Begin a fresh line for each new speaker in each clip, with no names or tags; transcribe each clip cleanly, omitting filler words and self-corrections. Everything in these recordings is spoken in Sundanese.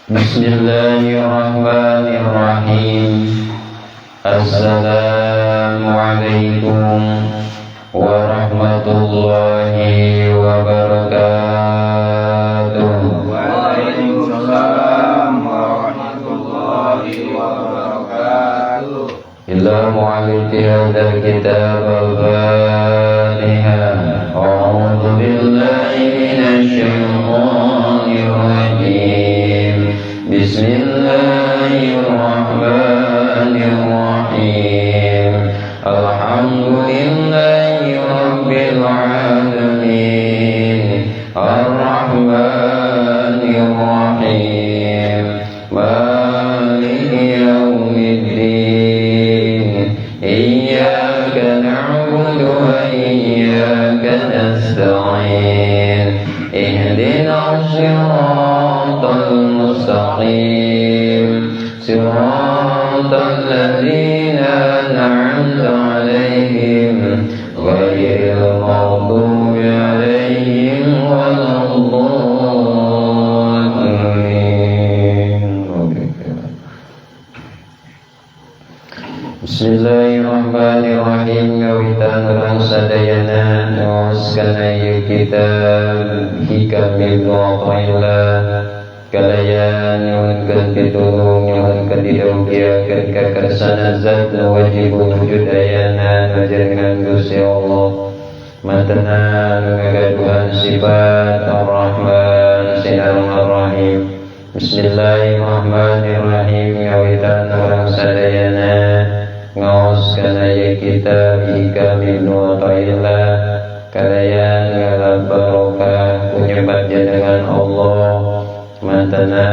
Bismillahirrahmanirrahim. Assalamualaikum warahmatullahi wabarakatuh.
Waalaikumsalam warahmatullahi wabarakatuh.
Ila mu'allifi hadzal kitab al-Fatihah. A'udzu billahi minasy syaithanir rajim. Bismillahirrahmanirrahim. Alhamdulillahi rabbil alamin. Arrahmanir rahim. Maliki yaumiddin. Iyyaka na'budu wa iyyaka nasta'in. Ihdinas siratal mustaqim. Siratal ladzina an'amta 'alaihim ghairil maghdubi 'alaihim waladdallin. Bismillahirrahmanirrahim. Ngawitan urang sadayana ngaoskeun ieu kitab Hikam Ibnu Athaillah kalayan nyuhunkeun pitulung, nyuhunkeun didongkiakeun ka kersana zat nu wajib wujud ayana ngajenengan Gusti Allah mantena nu ngagaduhan sifat Ar-Rahman sinareng Ar-Rahim. Bismillahirrahmanirrahim. Ngawitan urang sadayana ngaoskeun ieu kitab Hikam Ibnu Athaillah kalayan ngalap barokah kunyebat jenengan Allah mantena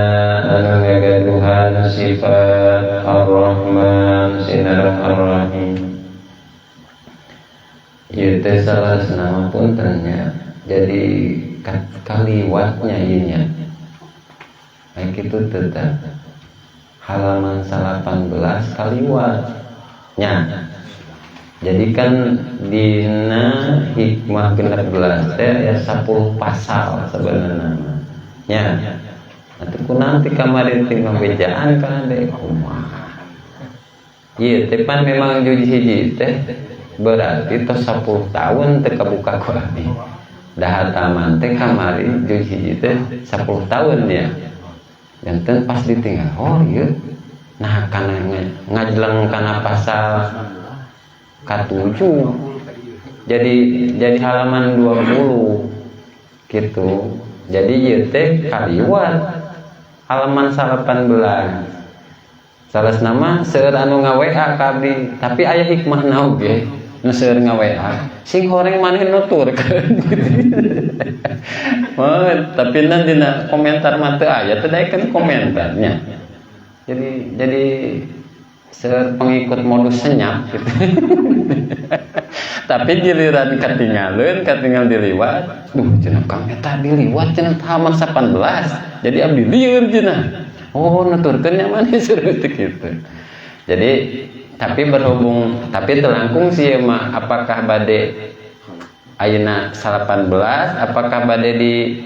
anu ngagaduhan sifat Ar-Rahman sinareng Ar-Rahim. Ieu teh salah nama punten nya, jadi kaliwatnya ieu nya. Nah, kitu teh halaman 18 kaliwat nya. Jadi kan dina hikmah 16 teh ya 10 pasal sebenarnya nya. Nanti ku nanti kamari teh ngabejaan kana deui kumaha. Ieu teh pan memang juz hiji teh berarti tos 10 tahun teh kabuka ku abdi. Da hataman teh kamari juz hiji teh 10 tahun ya. Janten pas ditinggal, oh ieu nah kana ngajleng kana pasal ka-7. Jadi halaman 20 gitu. Jadi ieu teh kaliwat halaman 18. Salah nama seueur anu nga-WA ka abdi, tapi aya hikmahna oge. Nu seueur nga-WA, sing horeng maneh nuturkeun gitu. Oh, tapi nanti dina komentar mah teu aya, teu daekeun komentarnya. Jadi seueur pengikut modus senyap gitu. Tapi giliran katinggalin, katinggal diliwat, duh cenah Kang eta diliwat cenah halaman 18. Jadi abdi lieur cenah. Oh, nuturkeun nya maneh seru teh kitu. Jadi tapi berhubung tapi telangkung sih mah apakah bade ayeuna 18, apakah bade di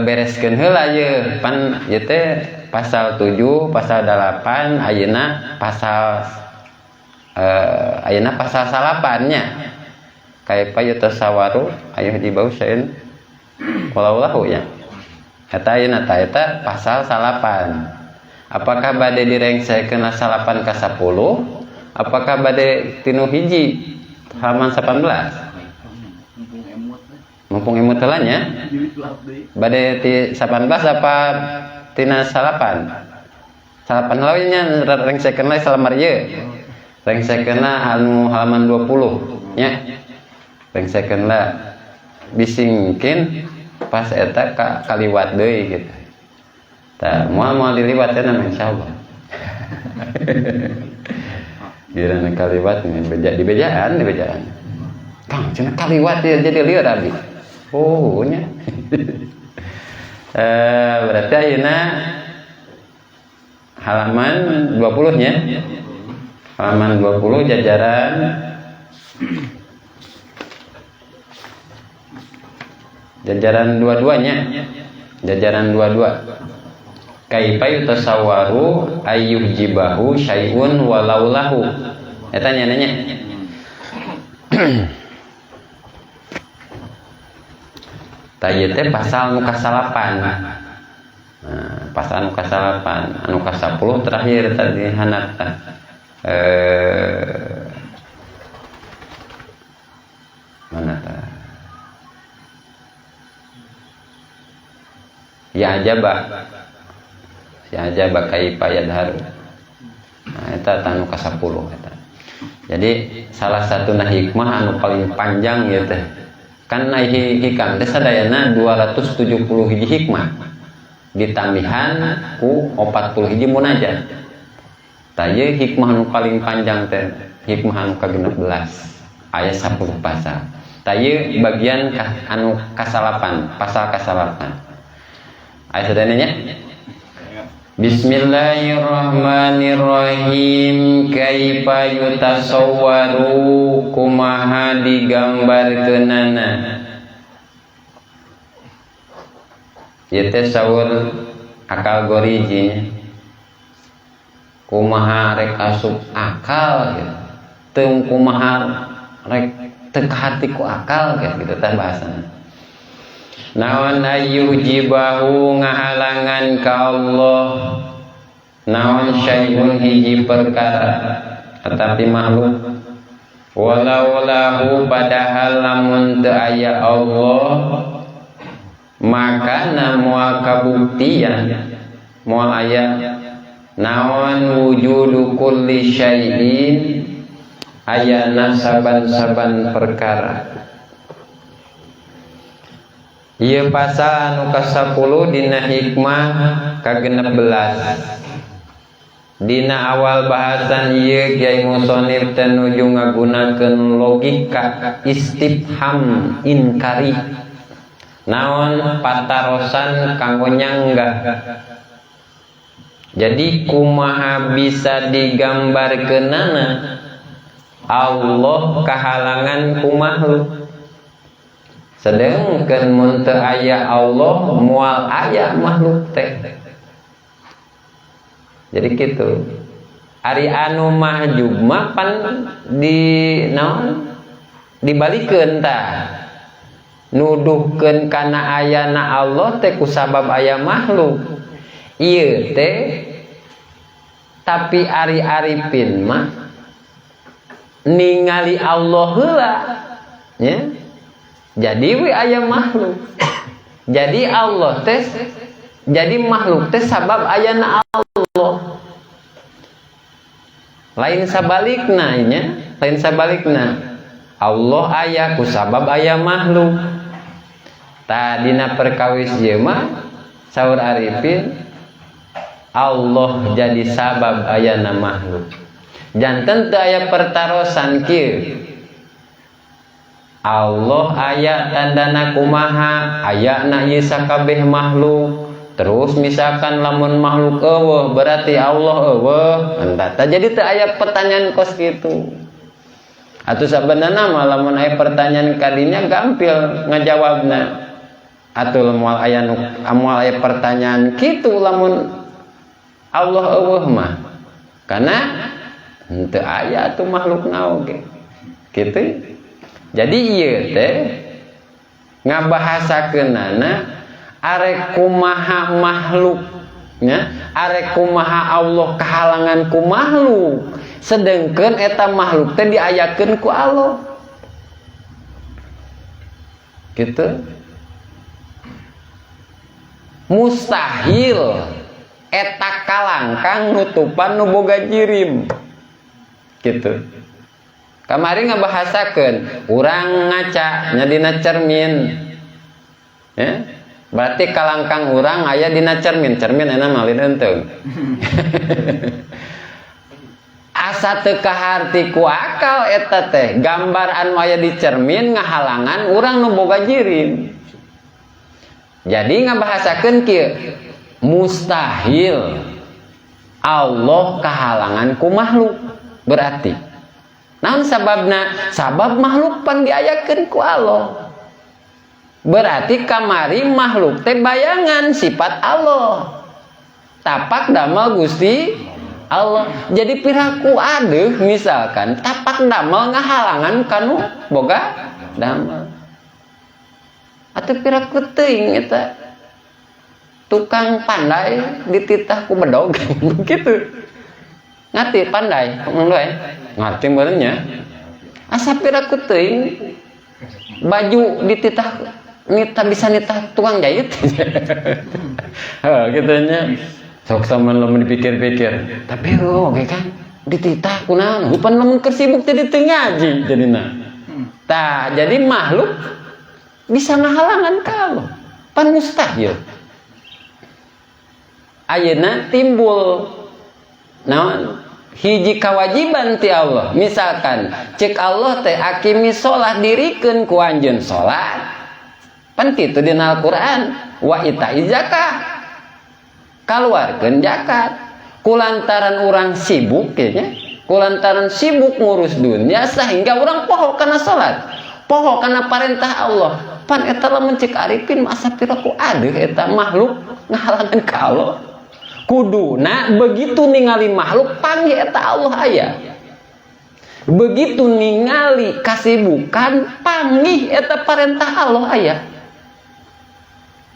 bereskeun heula ieu pan ieu teh pasal 7, pasal 8, ayeuna pasal ayeuna pasal 9 nya. Kaifa yatasawaru ayo dibau saeun walaulahu ya. Eta ayeuna ta eta pasal 9. Apakah bade direngsekeun 9 ka 10? Apakah bade tinu hiji halaman 18? Mumpung emut heula nya. Bade ti 18 apa tina 9? 9 heula nya rengsekeun lah salamar ieu. Rengsekeun anu halaman 20 nya. Rengsekeun lah bisingkin pas eta kaliwat deui gitu. Tah moal moal diliwat ya nama insyaallah. Giliran kaliwat nih beja di bejaan di bejaan. Kang cenah kaliwat ya jadi lieur abdi. Oh nya. Berarti ayeuna halaman 20 nya. Halaman 20 jajaran dua-duanya. Jajaran 22. Kaifa yutasawwaru ayyuhjibahu syai'un walau lahu. Eta nya nanya. Tah ieu teh pasal nu kasalapan. Nah, pasal nu kasalapan, anu ka-10 terakhir tadi handap tah. Mana tah? Ya ajaba. Si ajaba kaifa yadharu. Nah, eta anu ka-10 eta. Jadi salah satu hikmah anu paling panjang ieu teh. Kan hikam teh sadayana 270 hiji hikmah. Ditambihan ku 40 hiji munajat. Tah ieu hikmah anu paling panjang teh hikmah anu ka-16 aya 10 pasal. Tah ieu bagian anu kasalapan, pasal kasalapan. Aya sadayana nya? Bismillahirrahmanirrahim. Kaifa yutasawwaru, kumaha digambarkeunana. Ieu teh saur akal goriji. Kumaha rek asup akal gitu. Teu kumaha rek teu kahati ku akal gitu teh bahasana. Naon ayyujibahu ngahalangan ka Allah, naon syai'un hiji perkara tetapi makhluk, walau lahu padahal lamun teu aya Allah maka na moal kabuktian moal aya naon wujudu kulli syai'in ayana saban-saban perkara. Ieu pasal anu ka-10 dina hikmah ka-16. Dina awal bahasan ieu Kiai Musonif teh nuju ngagunakeun logika istifham inkari. Naon patarosan kanggo nyanggah. Jadi kumaha bisa digambarkeunana Allah kahalangan ku makhluk. Sedangkan mun teu aya Allah moal aya makhluk teh. Jadi kitu. Ari anu mahjub mah pan di naon? Dibalikeun tah. Nuduhkeun kana ayana Allah teh kusabab aya makhluk. Ieu teh tapi ari arifin mah ningali Allah heula nya. Jadi we aya makhluk. Jadi Allah teh jadi makhluk teh sabab ayana Allah. Lain sabalikna nya, lain sabalikna. Allah aya ku sabab aya makhluk. Tah dina perkawis ieu mah saur arifin Allah jadi sabab ayana makhluk. Janten teu aya pertarosan kieu. Allah aya tandana kumaha, ayana ieu sakabeh makhluk. Terus misalkan lamun makhluk eueuh berarti Allah eueuh. Entah tah jadi teu aya pertanyaan kos kitu. Atuh sabenerna mah lamun aya pertanyaan kadinya gampil ngajawabna. Atuh moal aya nu moal aya pertanyaan kitu lamun Allah eueuh mah. Karena henteu aya atuh makhlukna oge. Kitu. Jadi ieu teh ngabahasakeunana arek kumaha makhluk nya, arek kumaha Allah kahalangan ku makhluk, sedengkeun eta makhluk teh diayakeun ku Allah. Gitu. Mustahil eta kalangkang nutupan nu boga jirim. Gitu. Kamari ngabahasakeun urang ngaca nya dina cermin. Ya? Berarti kalangkang urang aya dina cermin, cermin enak malin eunteng. Asa teu kaharti ku akal eta teh, gambar anu aya di cermin ngahalangan urang nu boga jirim. Jadi ngabahasakeun kieu, mustahil Allah kahalangan ku makhluk berarti. Naon sababna? Sabab makhluk pan diayakeun ku Allah. Berarti kamari makhluk teh bayangan sifat Allah. Tapak damel Gusti Allah. Jadi piraku adeuh misalkan tapak damel ngahalangan kanu boga damel. Atau piraku teuing eta tukang pandai dititah ku bedog begitu. Ngerti pandai, ngomong ngerti meureun. Asa piraku teuing baju dititah nita bisa nitah tukang jahit. Heh, kitu nya. Sok sama lamun dipikir-pikir. Tapi oh, oke kan dititah kunaon? Hupan lamun keur sibuk teh teu ngaji jadina. Tah, jadi makhluk bisa ngahalangan kalau pan mustahil. Ayeuna timbul naon? Hiji kewajiban ti Allah. Misalkan cek Allah teh akimi sholat, dirikeun ku anjeun salat. Pan kitu dina Al-Qur'an, wa ita'iz zakah. Kaluarkeun zakat. Kulantaran urang sibuk ya, kulantaran sibuk ngurus dunia sehingga urang poho kana salat, poho kana perintah Allah. Pan eta lamun cek arifin masa piraku adeuh eta makhluk ngahalangan ka Allah. Kuduna begitu ningali makhluk panggih eta Allah aya. Begitu ningali kasibukan panggih eta perintah Allah aya.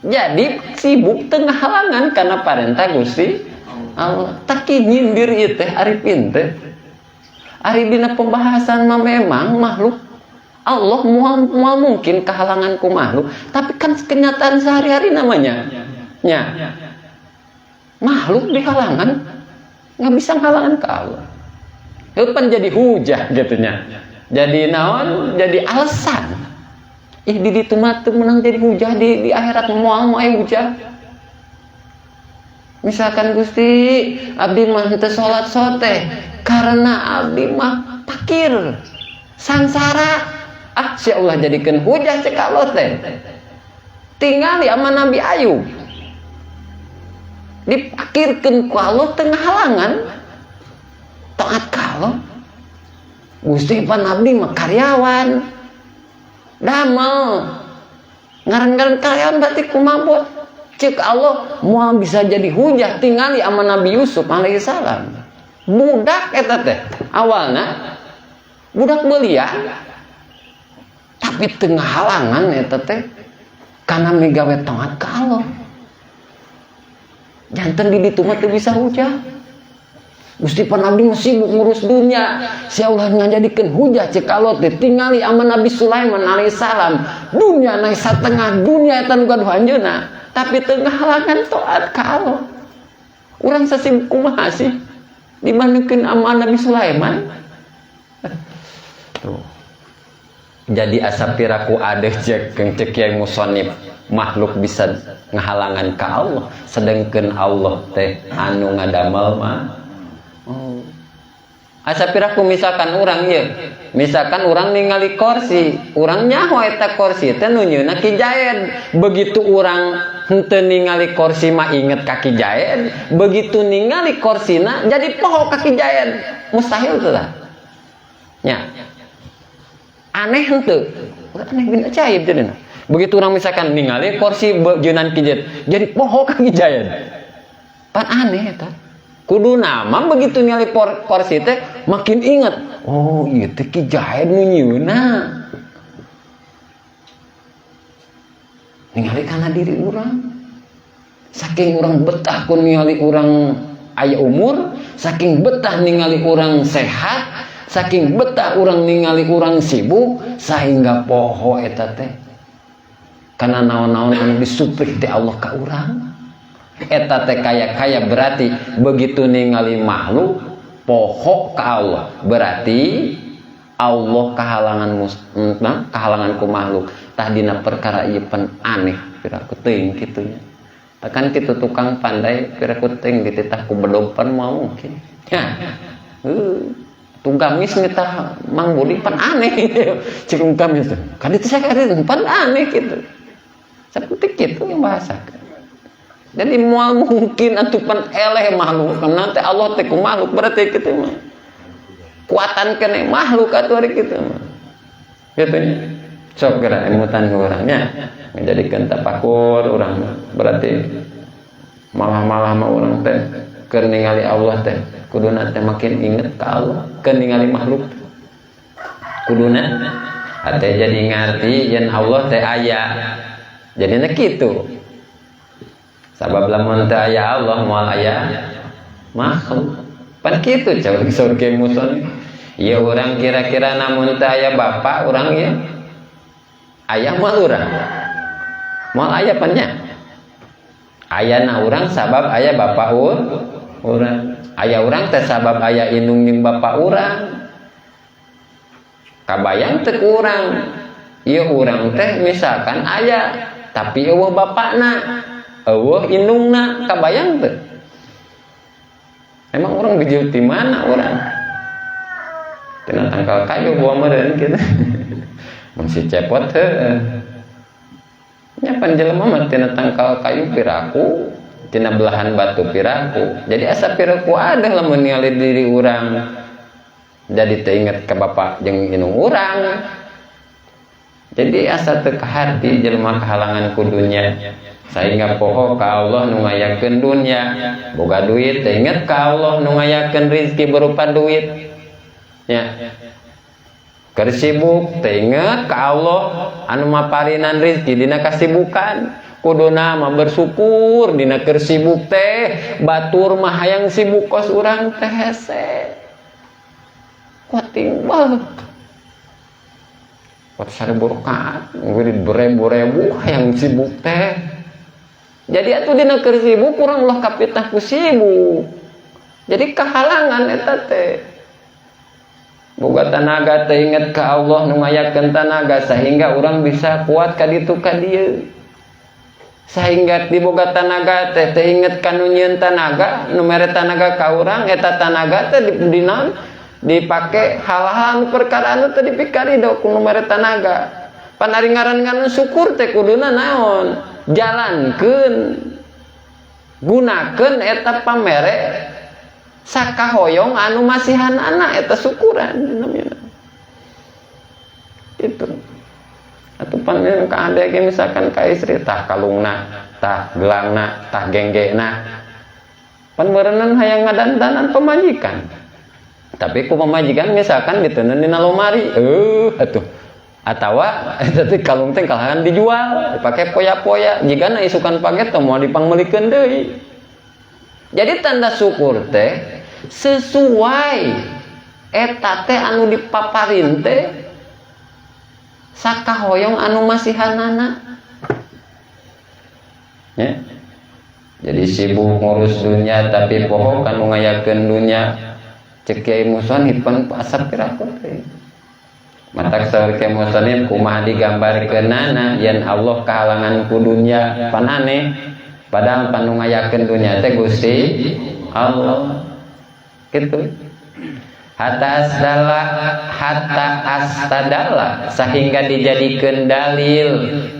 Jadi sibuk tengah halangan karena perintah Gusti Allah. Taki nyindir ieu teh arifin teh. Ari dina pembahasan mah memang makhluk Allah mual mungkin kehalangan ku makhluk, tapi kan kenyataan sehari-hari namanya. Nya. Makhluk dihalangan nggak bisa halangan ke Allah. Itu kan jadi hujah gitunya. Jadi naon? Jadi alasan. Ih di ditu mah teu meunang jadi hujah di akhirat moal moal hujah. Misalkan Gusti abdi mah henteu salat sote karena abdi mah fakir sangsara. Ah si Allah jadikeun hujah cek Allah teh. Tingali ama Nabi Ayub. Dipakirkeun ku Allah tengah halangan taat ka Allah. Gusti pan abdi mah karyawan damel ngaran-ngaran karyawan berarti kumaha cek Allah moal bisa jadi hujah. Tingali ama Nabi Yusuf alaihissalam, budak eta teh awalna budak belia tapi tengah halangan eta teh karena migawe taat ka Allah. Janten di ditu mah teu bisa hujah. Gusti pan abdi mah sibuk ngurus dunia. Si Allah ngajadikeun hujah cek Allah teh tingali ama Nabi Sulaiman alaihissalam. Dunia naik satengah dunia eta nu gaduh anjeunna, tapi teu ngahalangan taat ka Allah. Urang sasibuk kumaha sih dibandingkeun ama Nabi Sulaiman? Tuh. Jadi asa piraku adeh cek cek kiai musonib makhluk bisa ngahalangan ka Allah, sedangkan Allah teh anu ngadamel mah. Oh. Asa piraku misalkan urang ieu, misalkan urang ningali kursi, urang nyaho eta kursi teh nu nyeuna Ki Jaed. Begitu urang henteu ningali kursi mah inget ka Ki Jaed, begitu ningali kursina jadi poho ka Ki Jaed. Mustahil teu lah. Nya. Aneh henteu. Aneh bin ajaib jadina. Begitu orang misalkan ningali kursi jeunan Ki Jaed, jadi poho ka Ki Jaed. Pan aneh eta. Kudu nama begitu ningali kursi teh makin inget. Oh, ieu teh Ki Jaed nu nyieunna. Ningali kana diri urang. Saking urang betah ku ningali urang aya umur, saking betah ningali urang sehat, saking betah urang ningali urang sibuk sehingga poho eta teh. Karena naon-naon anu disuplih teh Allah ka urang. Eta teh kaya-kaya berarti begitu ningali makhluk poho ka Allah. Berarti Allah kahalangan kahalangan ku makhluk. Tah dina perkara ieu pan aneh piraku teuing kitu nya. Tah kan kitu tukang pandai piraku teuing dititah ku bedog pan moal mungkin. Ya. Tuh gamis nitah Mang Budi pan aneh. Cik gamis teh. Kan itu saya kata pan aneh kitu. Seperti kitu yang bahasa. Jadi moal mungkin atuh pan eleh makhluk. Nanti Allah teh ku makhluk berarti kitu mah. Kuatan kene makhluk atuh ari kitu mah. Kitu nya. Sok geura emutan ku urang nya. Ngajadikeun tapakur urang berarti malah-malah mah urang teh keur ningali Allah teh kuduna teh makin inget ka Allah, keur ningali makhluk kuduna teh jadi ngarti yen Allah teh aya. Jadina kitu. Sabab lamun teu aya Allah moal aya makhluk. Pan kitu cau saur Kiai Muson. Ieu urang kira-kira namun teu aya bapa urang ieu. Aya moal urang. Moal aya pan nya. Ayana urang sabab aya bapa urang. Aya urang teh sabab aya indung jeung bapa urang. Kabayang teu ku urang. Ieu urang teh misalkan aya tapi eueuh bapakna, eueuh indungna, kabayang teu? Emang urang bijil di mana urang? Tina tangkal kayu buah meureun kitu. Mun si cepot heueuh. Nya pan jelema mah tina tangkal kayu piraku, tina belahan batu piraku. Jadi asa piraku ada lamun ningali diri urang. Jadi teu inget ka bapa jeung indung urang. Jadi asa teu kaharti jelema kahalangan ku dunya. Sehingga poho ka Allah nu ngayakeun dunya. Boga duit teu inget ka Allah nu ngayakeun rizki berupa duit. Ya. Keur sibuk teu inget ka Allah anu maparinan rizki dina kasibukan. Kuduna mah bersyukur dina keur sibuk teh, batur mah hayang sibuk kos urang teh hese. Kuating banget. Kuat 1000 rakaat, wirid beribu-ribu hayang sibuk teh. Jadi atuh dina keur sibuk urang ulah kapitah ku sibuk. Jadi kahalangan eta teh. Boga tanaga teh inget ka Allah nu ngayakeun tanaga sehingga urang bisa kuat ka ditu ka dieu. Sehingga diboga tanaga teh teh inget ka nu nyieun tanaga, nu mere tanaga ka urang, eta tanaga teh dinaon dipake hal-hal anu perkara anu teu dipikarido ku nu mere tanaga. Pan ari ngaran-ngaran syukur teh kuduna naon? Jalankeun, gunakeun eta pamere sakahoyong anu masihan anak eta syukuran namina. Itu. Atuh pan ka ade ge misalkan ka istri tah kalungna, tah gelangna, tah genggena. Pan beureunan hayang ngadandanan pamajikan. Tapi ku pamajikan misalkan diteundeun dina lomari, atuh. Atawa eta teh kalung teh kalahan dijual, dipake poya-poya, jigana isukan paget teh moal dipangmeulikeun deui. Jadi tanda syukur teh sesuai eta teh anu dipaparin teh sakahoyong anu masihanana. Ya. Jadi sibuk ngurus dunia tapi poho kanu ngayakeun dunia. Cek Kiai Musonib pan asap piraku teh. Matak saur Kiai Musonib kumaha digambarkeunana yen Allah kahalangan ku dunia pan aneh. Padahal pan nu ngayakeun dunia teh Gusti Allah. Gitu. Hatta asdala, hatta astadala sehingga dijadikeun dalil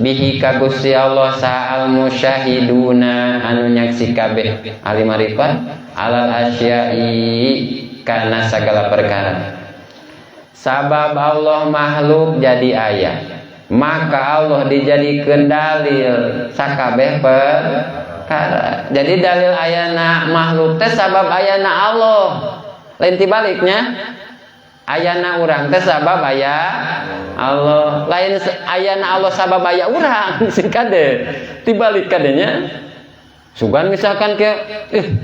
bihi ka Gusti Allah sa'al musyahiduna anu nyaksi kabeh ahli marifat alal asya'i kana sagala perkara. Sabab Allah makhluk jadi aya, maka Allah dijadikeun dalil sakabeh perkara. Jadi dalil ayana makhluk teh sabab ayana Allah. Lain tibaliknya, ayana urang teh sabab aya Allah. Lain ayana Allah sabab aya urang sing kade. Tibalik kadenya. Sugan misalkan ke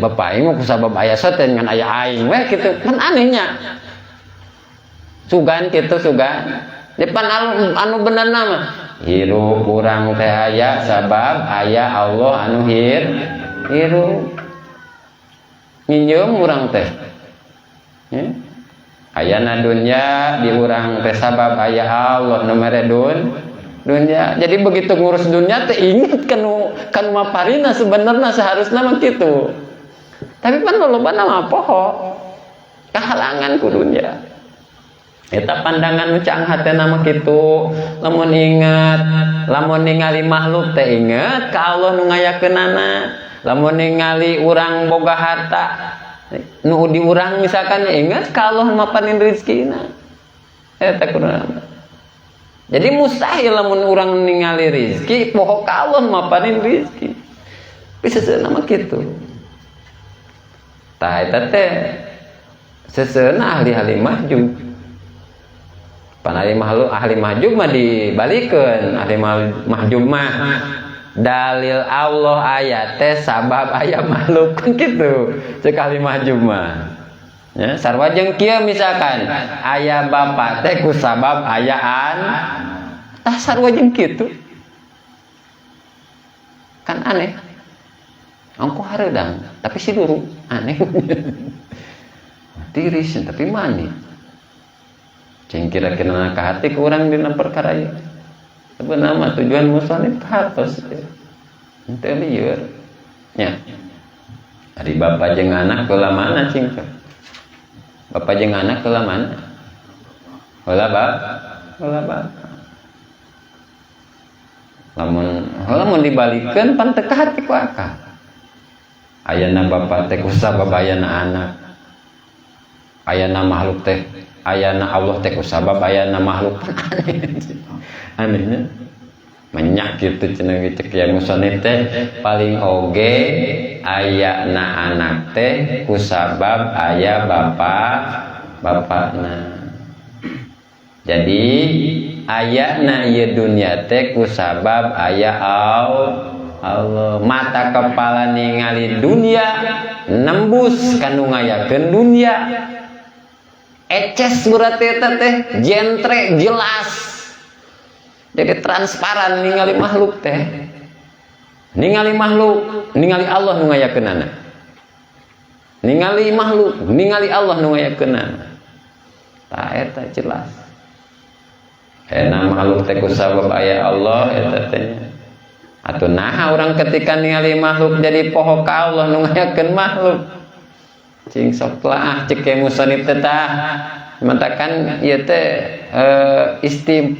bapak aing mah ku sabab aya soten ngan aya aing weh kitu. Kan anehnya. Sugan kitu sugan. Depan anu bener nama hirup urang teh aya sabab aya Allah anu hirup. Nginjeum urang teh. Ya. Ayana dunya di urang teh sabab aya Allah nu mere dunya. Jadi begitu ngurus dunya teh inget kanu maparina sebenarnya seharusnya mah kitu. Tapi pan lolobana mah poho kahalangan ku dunya. Eta pandangan nu caang hatena mah kitu. Lamun inget, lamun ningali makhluk teh inget ka Allah nu ngayakeunana. Lamun ningali urang boga harta nu di urang misalkan inget ka Allah mapanin rezekina. Eta kudu. Jadi mustahil lamun urang ningali rizki poho ka Allah maparin rizki. Bisa seuna mah kitu. Tah eta teh seseuna ahli-ahli mahjub. Pan ahli makhluk ahli mahjub mah dibalikeun, ahli mahjub mah dalil Allah aya teh sabab aya makhluk kan kitu. Cek ahli mahjub mah. Ya, sarua jeung kieu misalkan aya bapak teh ku sabab ayaan tah sarua jeung kitu. Kan aneh. Ongko hareudang tapi si duru aneh. Tiris tapi mani. Cing kira-kira ka hati ku urang dina perkara ieu. Sebenarnya mah tujuan musonif ka hartos. Henteu lieur. Nya. Ari bapak jeung anak heula mana cing? Bapak jeung anak heula mana? Heula bap? Heula bapak. Lamun heula mun dibalikeun pan teu kahati ku akal. Ayana bapak teh ku sabab ayana anak. Ayana makhluk teh, ayana Allah teh ku sabab ayana makhluk, pan aneh. Anehnya menyak gitu cenah cek ya musonif teh paling oge ayana anak teh ku sabab aya bapak bapakna. Jadi ayana ieu dunia teh ku sabab aya Allah. Mata kepala ningali dunia nembus kanu ngayakeun dunia. Eces berarti eta teh jentre jelas. Jadi transparan ningali makhluk teh. Ningali makhluk, ningali Allah nu ngayakeunana. Ningali makhluk, ningali Allah nu ngayakeunana. Tah eta jelas. Ena makhluk teh ku sabab aya Allah eta teh. Atuh naha urang ketika ningali makhluk jadi poho ka Allah nu ngayakeun makhluk. Cing sok telaah cek ke musonif teh tah. Matakan ieu teh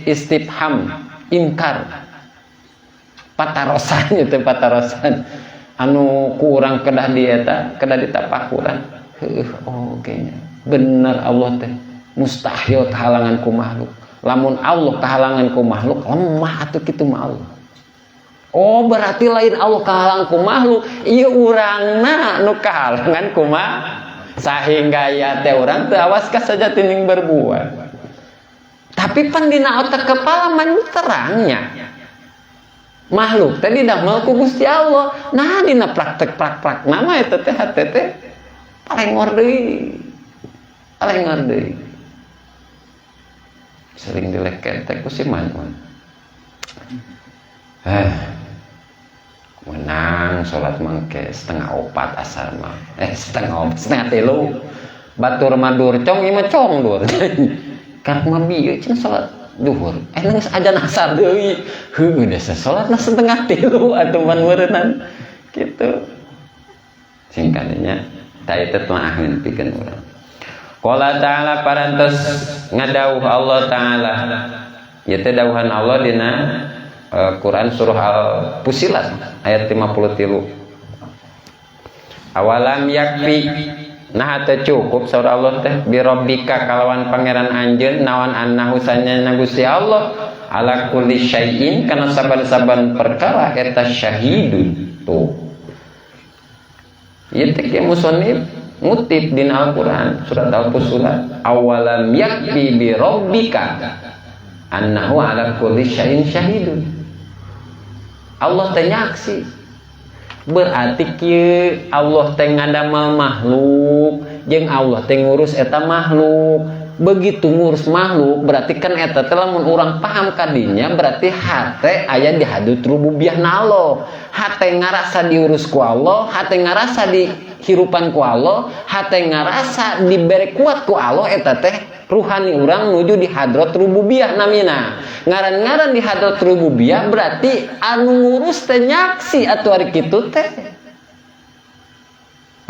istifham ingkar. Patarosan ieu teh patarosan anu ku urang kedah di eta kedah ditapakuran. Heuh oge nya. Bener Allah teh mustahil kahalangan ku makhluk. Lamun Allah kahalangan ku makhluk lemah atuh kitu mah Allah. Oh berarti lain Allah kahalangan ku makhluk, ieu urangna nu kahalangan ku sahingga ya teh urang teu awas ka sajatining berbuat. Tapi pan dina otak kepala mah terangnya. Makhluk teh didamel ku Gusti Allah. Nah dina praktek prak-prak nama eta teh hate teh palengor deui. Palengor deui. Sering dileketek ku si Manun. Menang sholat mangke 3:30 asar mah. 2:30, 2:30. Batur madur cong ieu mah cong dur. Karek mah bieu cenah sholat duhur. Geus ajan asar deui. Heueuh desa salatna 2:30 atuh pan meureunnan. Kitu. Singkatnya ta eta telaah pikeun urang. Qala ta'ala parantos ngadawuh Allah ta'ala. Ieu teh dawuhan Allah dina Quran surah Al-Fusilat ayat 53. Awalam yakfi nah teu cukup saur Allah teh bi rabbika kalawan pangeran anjeun nawan annahu sanyana Gusti Allah ala kulli syai'in kana saban-saban perkara eta syahidun. Tuh. Ieu teh kieu musonif ngutip dina Al-Qur'an surat Al-Fusilat awalam yakfi bi rabbika annahu ala kulli syai'in syahidun. Allah teh nyaksi. Berarti kieu Allah teh ngadamel makhluk jeung Allah teh ngurus eta makhluk. Begitu ngurus makhluk berarti kan eta teh lamun urang paham kadinya berarti hate aya di hadut rububiyah na Allah. Hate ngarasa diurus ku Allah, hate ngarasa dihirupan ku Allah, hate ngarasa dibere kuat ku Allah eta teh ruhani urang nuju di hadrat rububiyah namina. Ngaran-ngaran di hadrat rububiyah berarti anu ngurus teh nyaksi atuh ari kitu teh.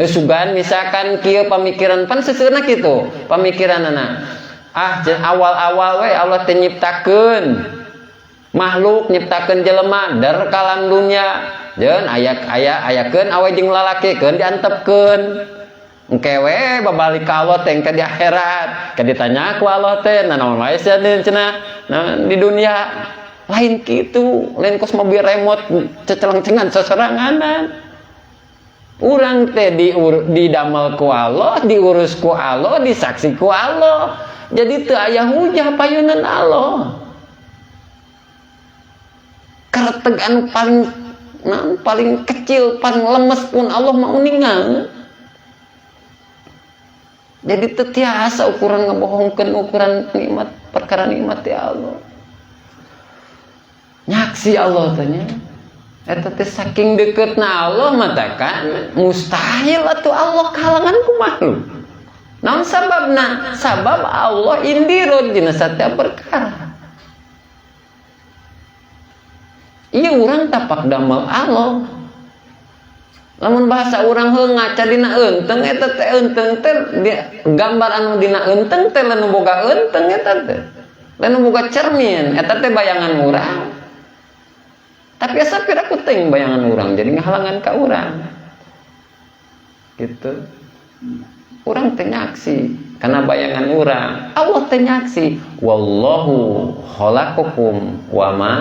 Sugan misalkan kieu pamikiran pan seseueurna kitu pamikiranana. Ah awal-awal we Allah teh nyiptakeun makhluk, nyiptakeun jelema dar kalam dunya. Jeung aya aya ayakeun awe jeung lalaki keun diantepkeun. Engke we babalik ka Allah teh engke di akhirat. Ke ditanya ku Allah teh naon wae sia cenah di dunia. Lain kitu, lain kos mobil remote cecelengcengan sosoranganan. Urang teh didamel ku Allah, diurus ku Allah, disaksi ku Allah. Jadi teu aya hujah payunan Allah. Kereteg anu paling nah, paling kecil, paling lemes pun Allah mau ningal. Jadi teu tiasa ukuran ngebohongkeun ukuran nikmat perkara nikmat ya Allah. Nyaksi Allah teh nya. Eta teh saking deketna Allah matakan mustahil atuh Allah kahalangan ku makhluk. Naon sababna? Sabab Allah indirun dina setiap perkara. Ieu urang tapak damel Allah. Lamun bahasa urang heuh ngaca dina euteng eta teh euteng teh gambar anu dina euteng teh lamun boga euteng eta teh. Lamun boga cermin eta teh bayangan urang. Tapi asa pira ku teuing bayangan urang jadi ngahalangan ka urang. Gitu. Urang teh nyaksi karena bayangan urang. Allah teh nyaksi wallahu khalaqakum wa ma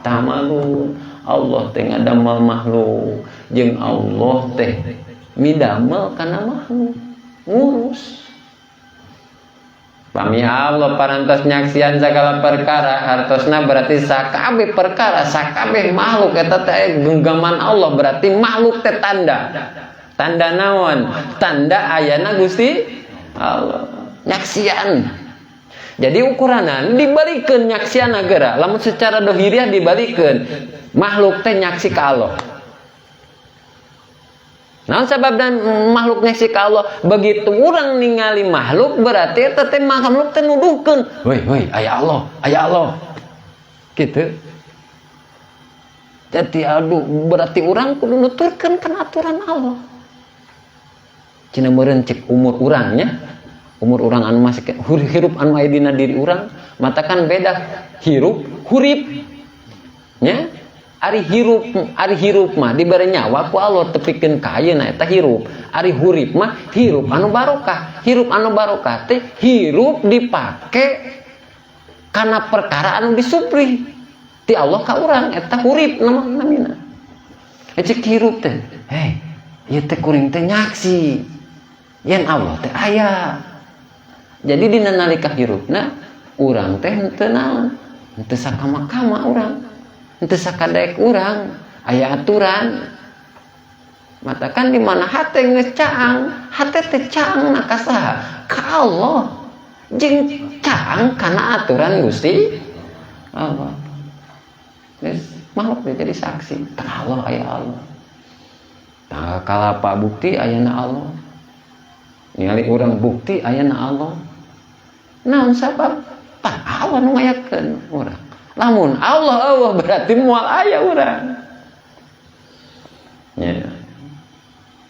ta'malun. Allah teh ngadamel makhluk jeung Allah teh midamel kana makhluk ngurus. Pami Allah parantos nyaksian segala perkara hartosna berarti sakabeh perkara sakabeh makhluk eta teh genggaman Allah berarti makhluk teh tanda. Tanda naon? Tanda ayana Gusti Allah nyaksian. Jadi ukuranan dibalikeun nyaksian geura lamun secara dohiriah dibalikeun makhluk teh nyaksi ka Allah. Naon sabab dan makhluk nyaksi ka Allah? Begitu urang ningali makhluk berarti eta teh makhluk teh nuduhkeun, "Woi, woi, aya Allah, aya Allah." Gitu. Jadi aduh berarti urang kudu nuturkeun kana aturan Allah. Cina meureun cek umur urangnya, umur urang anu masih hirup anu aya dina diri urang, matakan beda hirup hurip. Nya? Ari hirup mah dibere nyawa ku Allah tepikeun ka ayeuna eta hirup. Ari hurip mah hirup anu barokah. Hirup anu barokah teh hirup dipake kana perkara anu disuprih ti Allah ka urang eta hurip namina. Cek hirup teh, hei, ieu teh kuring teh nyaksi yen Allah teh aya. Jadi dina nalika hirupna urang teh henteu naon? Henteu sakama-kama urang. Henteu sakadaek urang, aya aturan. Matakan di mana hate geus caang, hate teh caang na ka saha? Ka Allah. Jeung caang kana aturan Gusti Allah. Geus makhluk teh jadi saksi, ka Allah aya Allah. Tah kalapa bukti ayana Allah. Ningali urang bukti ayana Allah. Naon sabab? Pan Allah nu ngayakeun urang. Lamun Allah Allah berarti moal aya urang. Ya.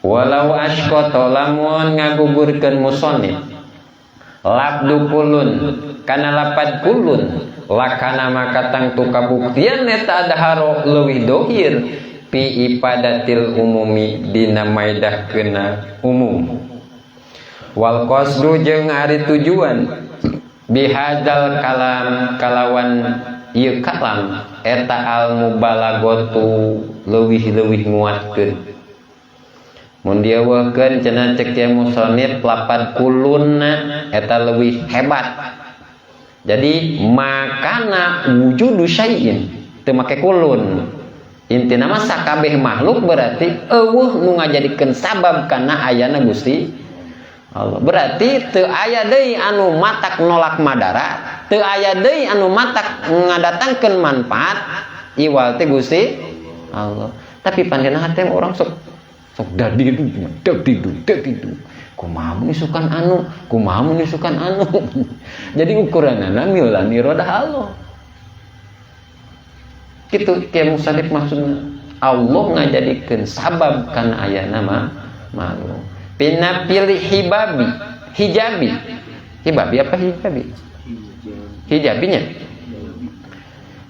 Walau asqata lamun ngagugurkeun musannif labdu kulun kana lapad kulun lakana maka tangtu kabuktian eta adharo leuwih dohir pi ifadatil umumi dina maedahkeuna umum wal qasdu jeung ari tujuan bihadzal kalam kalawan ieu kalam eta al mubalaghatu leuwih-leuwih nguatkeun mun dieuweuhkeun cenah cek kieu musannif lapad kulunna eta leuwih hebat. Jadi makana wujudu syai'in teu make kulun. Intina mah sakabeh makhluk berarti eueuh nu ngajadikeun sabab kana ayana Gusti Allah. Berarti teu aya deui anu matak nolak madara, teu aya deui anu matak ngadatangkeun manfaat iwal teh Gusti Allah. Tapi panjenengan hate orang sok sok dadidu dadidu dadidu. Kumaha mun isukan anu, kumaha mun isukan anu. Jadi ukuranana milan iradah Allah. Kitu kieu musannif maksudna. Allah ngajadikeun sabab kana ayana mah makhluk. Pinapil hibabi, hijabi. Hibabi apa hijabi? Hijabinya.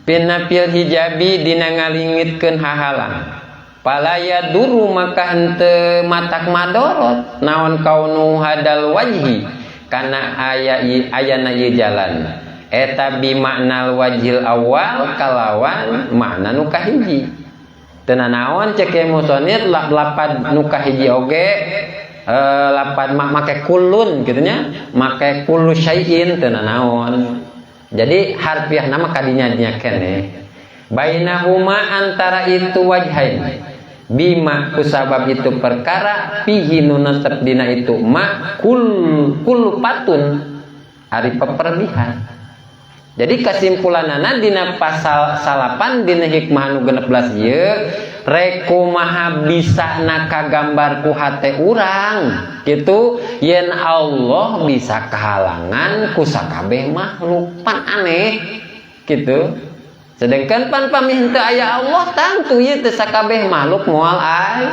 Pinapil hijabi dina ngalingitkeun hahalang. Palaya duru maka henteu matak madorot naon kaunu hadal wajhi kana aya ayana ieu jalan eta bi maknal wajhil awal kalawan makna nu kahiji. Teu nanaon cek musonir lapad nu kahiji oge lapad make kulun kitu nya, make kullu syai'in teu nanaon. Jadi harfiah nama kadinya nya keneh. Bainahuma antara itu wajhain bima kusabab itu perkara fihi nu netep dina itu ma kul patun ari peperdihan. Jadi kesimpulanana dina pasal 9 dina hikmah nu 16 ieu rekumaha bisa na kagambar ku hate urang kitu yen Allah bisa kahalangan ku sakabeh makhluk pan aneh kitu. Sedangkan pan pamih henteu aya Allah tangtu ieu teh sakabeh makhluk moal aya.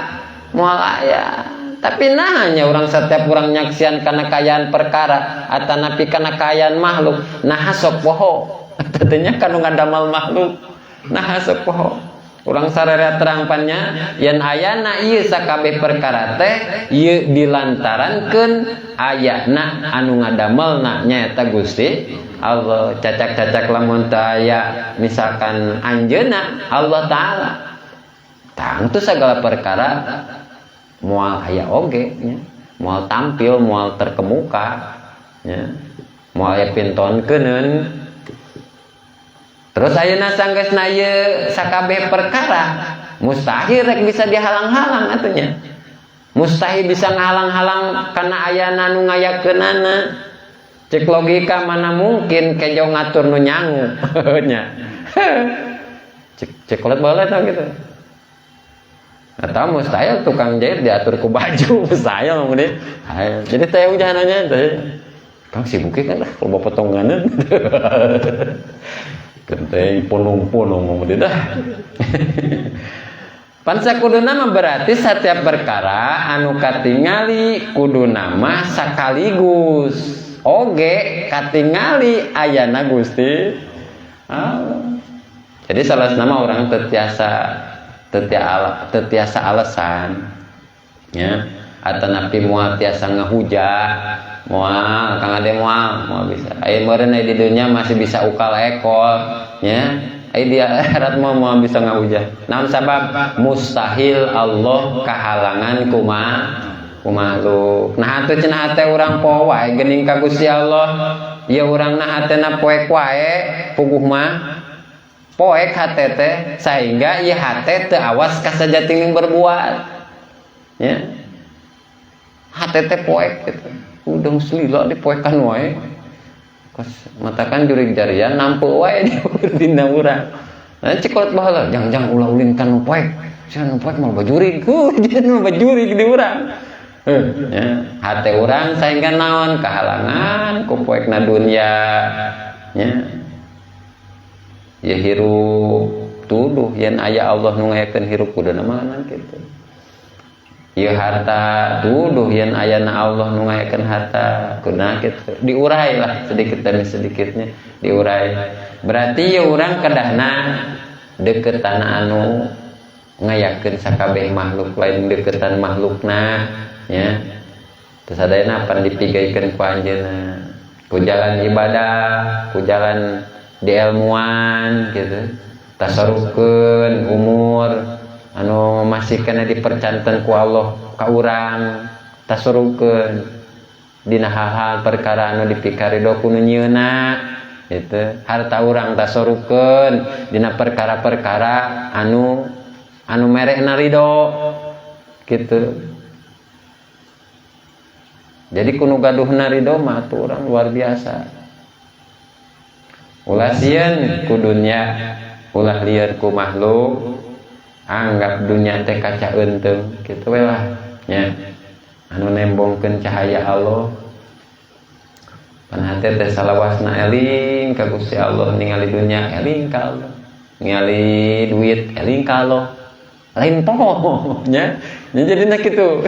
Tapi nah nya urang setiap urang nyaksian kana kaayaan perkara atanapi kana kaayaan makhluk nah sok poho tadinya kanu ngadamal makhluk nah sok poho. Urang sararea terang pannya yen ayana ieu sakabeh perkara teh ieu dilantarankeun ayana anu ngadamelna nyaeta Gusti Allah. Cacak-cacak lamun teu aya misalkan anjeunna Allah Ta'ala tangtu segala perkara moal aya oge nya, moal tampil, moal terkemuka nya, moal aya pintonkeun. Terus ayeuna sanggeusna ieu sakabeh perkara mustahil rek bisa dihalang-halang atunya. Mustahil bisa ngahalang-halang kana ayana nu ngayakeunana. Cek logika mana mungkin kejo ngatur nu nyangu nya. Cek kolet boleh tau gitu. Atau mustahil tukang jahit diatur ku baju mustahil ngomong deh. Jadi teh ujahannya teh. Kang sibuk kan lah kalau bawa potonganan. Kenteng ponong-ponong ngomong deh dah. Pan sakuduna mah berarti setiap perkara anu katingali kuduna mah sekaligus oge katingali ayana Gusti Allah. Jadi salah nama orang tetiasa alasan ya atanapi moal tiasa ngahujah moal Kang Ade moal bisa aya meureun di dunia masih bisa ukal ekol nya aya di akhirat moal bisa ngahujah naon sabab mustahil Allah kahalangan ku makhluk. Nah atuh cenah hate urang poho wae geuning ka Gusti Allah ya urang na hatena poek wae puguh mah poek hate teh sehingga ieu hate teu awas ka sajatining berbuat ya hate teh poek gitu udang selila dipoekan wae kos matakan jurig jarian nampu wae di dina urang. Nah cek baheula jang-jang ulah ulinkan nu poek sia nu poek moal bajurig jeung bajurig di urang. Ya, hate urang sehingga naon kahalangan ku poekna dunya nya. Ya hirup tuduh yen aya Allah nu ngayakeun hirup kuduna mah kitu. Ieu harta tuduh yen ayana Allah nu ngayakeun harta kuduna kitu. Diurai lah sedikit demi sedikitnya diurai. Berarti ieu urang kedahna deketan anu ngayakeun sakabeh makhluk lain deketan makhlukna nya. Terus sadayana pan dipigaikeun ku anjeunna. Ku jalan ibadah, ku jalan dielmuan gitu. Tasarufkeun umur anu masih kena dipercanten ku Allah ka urang, tasarufkeun dina hal-hal perkara anu dipikarido ku nu nyieunna gitu. Harta urang tasarufkeun dina perkara-perkara anu merekna ridho gitu. Jadi kuno gaduhna ridho mah atuh urang luar biasa. Ulah sieun ku dunya, ulah lieur ku makhluk, anggap dunya teh kaca eunteung kitu we lah nya. Anu nembongkeun cahaya Allah. Pan hate teh salawasna eling ka Gusti Allah, ningali dunya eling ka Allah, ningali duit eling ka Allah. Lain poho nya. Nya jadina kitu.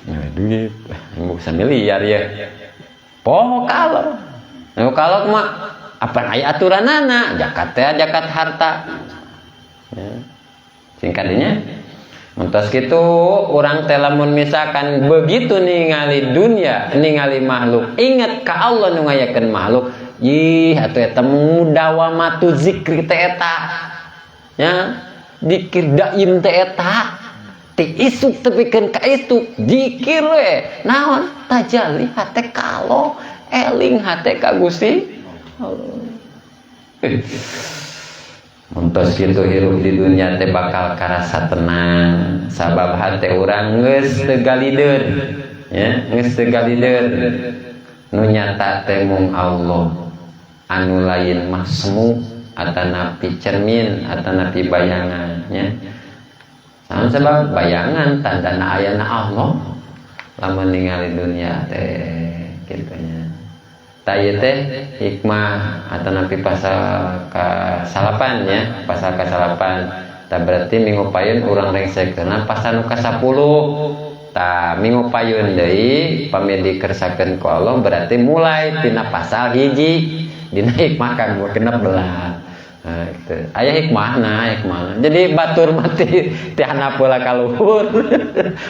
Ningali duit, bisa miliar ya. Poho ka Allah. Nah, kalau mah apa aya aturanana, zakat teh zakat harta. Ya. Singkatnya Mentos kitu urang teh lamun misalkan begitu ningali dunia, ningali makhluk, ingat ka Allah nu ngayakeun makhluk, ih atuh eta mudawamatu zikri teh eta. Nya, dikir daim teh eta. Ti isuk tepikeun ka isuk zikir we. Naon? Tajalli hate ka Allah, eling hate ka Gusti Allah. Mentos kitu hirup di dunia teh bakal karasa tenang sabab hate urang geus teu galideun, ya, geus teu galideun. Nu nyata teh mung Allah, anu lain mah semu atanapi cermin atanapi bayangan, nya. Sama sebab bayangan tandana ayana Allah lamun ningali dunia teh kitu nya. Tah ieu teh hikmah atanapi pasal kasalapan, nya, pasal kasalapan. Tah, berarti minggu payun urang rengsekeunna pasal nu ka-10. Tah, minggu payun deui pami dikersakeun ku Allah berarti mulai tina pasal 1 dina hikmah kanggo 16. Nah, gitu. Aya hikmahna, hikmahna. Jadi batur mati ti handap heula ka luhur.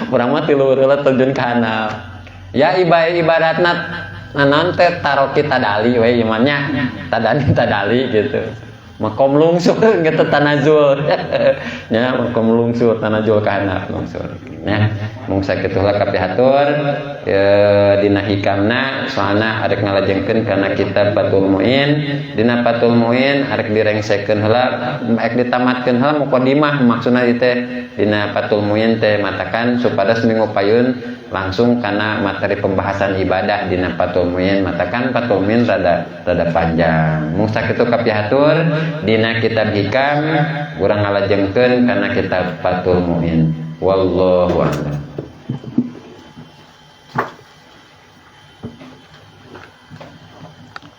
Urang mah ti luhur heula terjun ka handap. Ya, ibaratna naon teh, taroki tadali we imannya. Tadani tadali gitu. Makom lungsur gitu, tanazul. Nya, makom lungsur, tanazul ka handap lungsur. Nya, mung sakitu lah kapihatur dina hikamna, soalna arek ngalajengkeun kana kitab Fathul Muin. Dina Fathul Muin arek direngsekeun heula, arek ditamatkeun heula mukadimah maksudna ieu teh dina Fathul Muin teh, matakan supados minggu payun langsung kana materi pembahasan ibadah dina Fathul Muin, matakan Fathul Muin rada rada panjang. Mung sakitu kapihatur dina kitab hikam, urang ngalajengkeun kana kitab Fathul Muin. Wallahu a'lam.